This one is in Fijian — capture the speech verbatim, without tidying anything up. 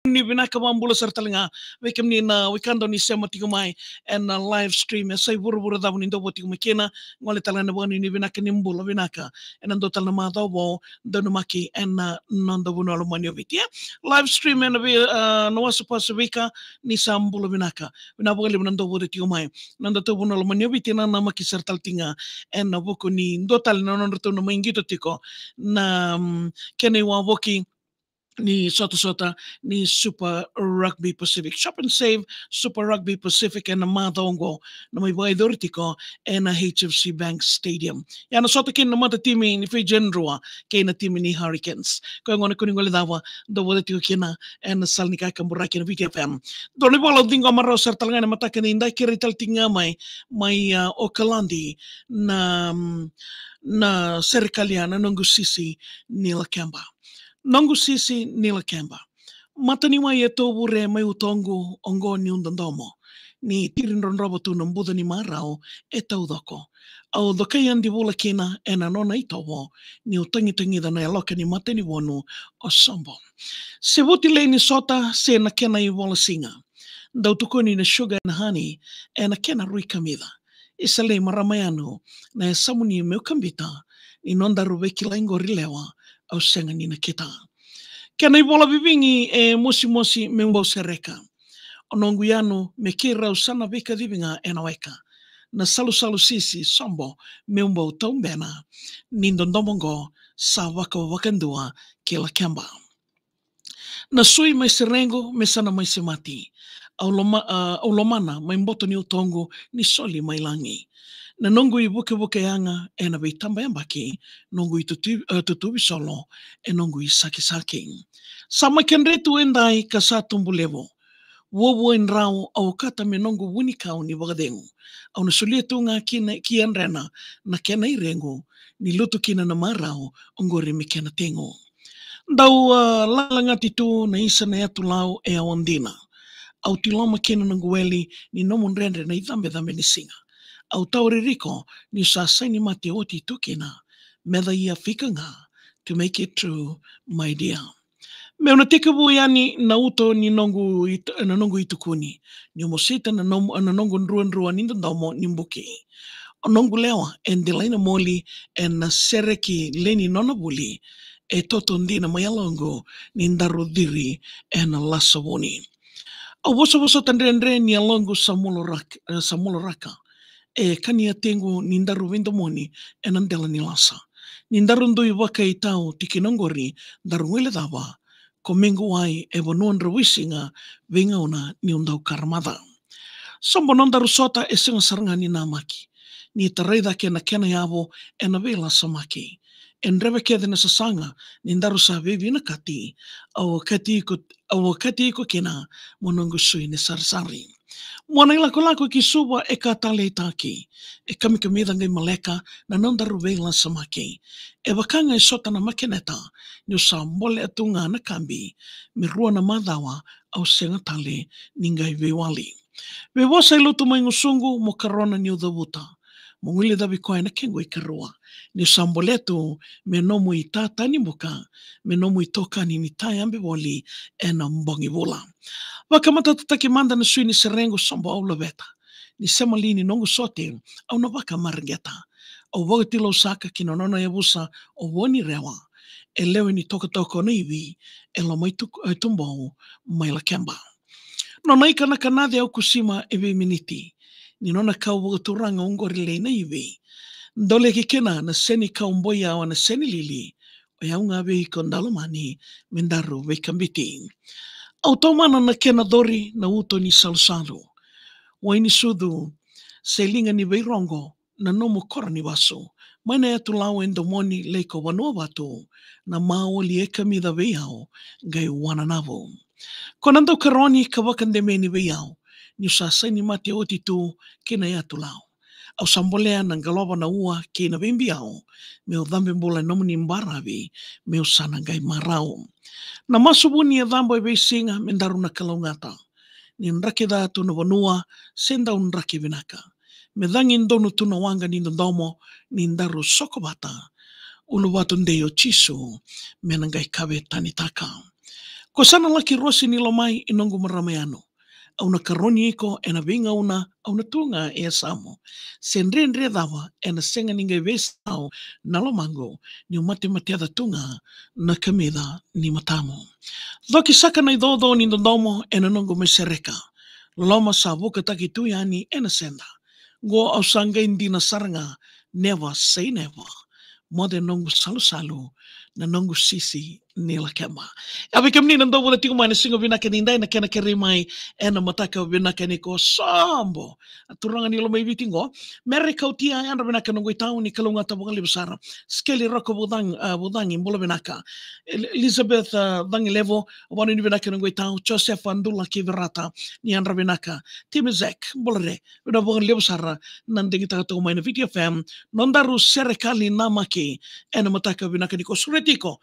Ni vinaka, vakabula sara tale ga vei kemuni na wekada ni sema tiko mai ena live stream. E sa i vuravura cava ni dou vo tiko mai kina, gole tale ga na vakanuinui vinaka ni bula vinaka ena dua tale na macawa vou, donumaki ena noda vanua lomani o Viti. E live stream ena vei, ah, na WhatsApp, Pasifika, ni sa bula vinaka. Vinaka vakalevu na dou vo tiko mai na nodatou vanua lomani o Viti, na namaki sara tale tiko ga ena vuku ni dua tale na nodratou na mai qito tiko na, mm, kena iwavoki ni sotasota ni Super Rugby Pacific. Shop and Save Super Rugby Pacific ena macawa oqo, na mai vakayacori tiko ena H F C Bank Stadium. Ia na sota kina na matatimi ni Fijian Drua kei na timi ni Hurricanes. Koya gona kua ni guilecava, dou vo tiko kina ena sala ni kakaburaki na Viti F M. Dua na ivola au ciqoma rawa sara tale ga ena mataka ni dai, kerei tale tiko ga mai, mai, ah, Okaladi na, mm, na serekali ya, na Noqu Sisi ni Lakeba. Noqu Sisi ni Lakeba. Mataniwai e tovure mai utoqu, oqo niu dodomo. Ni tiri drodrova tu na buca ni marau e taucoko. Au cokai yadi vula kina ena nona itovo, niu tagitagica na yaloka ni matanivonu o Sobo. Se vuti lei ni sota, se na kena ivola siga. Dau tukuni na sugar and honey ena kena rui kamica. Isa lei marama yanu, na yasamuni meu kabita, ni nodaru veikilai qori lewa, au sega ni nakita. Kena ivola vivigi e mosimosi meu bau sereka. O noqu yanu me keirau sa na veikacivi ga ena weka. Na salusalu sisi Sobo meu bau taubena. Ni dodomo oqo sa vakavakadua ki Lakeba. Na sui mai serequ me sa na mai semati. Au loma-, ah, au lomana mai boto ni utoqu ni soli mai lagi. Na noqu ivukevuke yaga ena veitaba yabaki, noqu itutu-, ah, tutuvi solo e noqu isakisaki. Sa mai kedre tu e dai ka sa tubu levu. Vuavua i drau au okata me noqu vunikau ni vakacegu. Au na solia tu ga kina ki yadrena na kena irequ, ni lutu kina na marau oqori me kena tegu. Dau, ah, lagilagati tu na isa na yatu lau e awa dina. Au tiloma kina noqu weli ni nomu dredre na icabecabe ni siga. Au tawa ririko niu sa saini mate oti tu kina. Meca ia fika ga, to make it true, my dear. Meu na tekivu yani na uto ni noqu it-, na noqu itukuni. Niu mosita na nom-, na noqu druadrua ni dodomo ni buki. O noqu lewa e delai na moli ena sereki lei ni nona vuli. E toto dina mai yaloqu ni daru ciri ena lasa vuni. Au vosavosota dredre ni yaloqu sa muloraka, eh, sa muloraka. E kania tequ ni daru veidomoni ena dela ni lasa. Ni daru dui vakaitau tikina oqori, daru guilecava. Ko mequ wai e vanua dravuisiga veigauna niu dau karamaca. Sobo, nodaru sota e sega sara ga ni namaki. Ni tarai cake na kena yavu ena veilasamaki. E dreve kece na sasaga ni daru sa veivinakati. Au okati iko, au okati iko kina mo noqu sui ni sarisari. Mua na ilakolako ki Suva e ka taleitaki. E kamikamica qai maleka na nodaru veilasamaki. E vaka ga e sota na makeneta, niu sa bolea tu ga na kabi. Me rua na macawa au sega tale ni qai veiwali. Veivosa e lutu mai gusuqu, mo karona niu cavuta. Mo guilecavi koya na kequ ikarua. Niu sa bolea tu me nomu itatani buka, me nomu itokani ni tayabe voli ena bogi vula. Vakamatatataki mada na sui ni serequ Sobo, au laveta. Ni sema li ni noqu sote, au na vakamareqeta. Au vakatilausaka ki na nona yavusa o Vuanirewa. E lewe ni tokatoka o Naivi, e loma i Tuk-, e Tubou mai Lakeba. Nona ikanakanace au kusima e veiminiti. Ni nona kau vakaturaga oqori lei Naivi. Doleki kina na seni kau boiawa na seni lili. O yau ga vei iko dalomani me daru veikabiti. Au taumana na kena cori na uto ni salusalu. Wai ni sucu, se liga ni veiroqo, na nomu koro ni vasu. Mai na yatu lau e domoni lei ko Vanuavatu, na maoli e kamica vei au, qai wananavu. Ko na dau karoni ka vakademeni vei au, niu sa saini mate oti tu ki na yatu lau. Au sa bolea na qalova na ua kei na veibiau, meu cabe bula e nomuni baravi, meu sa na qai marau. Na masu vuni e cabo e veisiga me daru na kalougata. Ni draki ca tu na vanua, se dau draki vinaka. Me cagi donu tu na waqa ni dodomo, ni daru soko vata. Uluvatu dei o Jisu, me na qai kave tanitaka. Ko sa na laki rosi ni lomai i noqu marama yanu. Au na karoni iko ena veigauna au na tu ga e yasamu. Se dredre cava ena sega ni qai veisau na lomaqu, niu matemateca tu ga na kamica ni matamu. Coki saka na icoco ni dodomo ena noqu mai sereka. Loloma sa vukataki tu yani ena seda. Qo au sa qai dina sara ga, never say never. Moce noqu salusalu, na noqu sisi ni lakeba. Ia vei kemuni na dau vula tiko mai na siga vinaka ni dai, na kena kerei mai ena mataka vinaka ni ko sobo. A turaga ni loma i Viti qo, Mere Kautia, yadra vinaka noqu itau, ni kalougata vakalevu sara. Skeli Roko Vucang-, a, Vucagi, bula vinaka. El-, Elizabeth, a, Cagilevu, vakanuinui vinaka noqu itau, Josefa Dulaki Virata, ni yadra vinaka. Timi Zek, bula re, vinaka vakalevu sara na digitaka toka mai na Viti F M, nodaru serekali namaki, ena mataka vinaka ni ko sureti iko.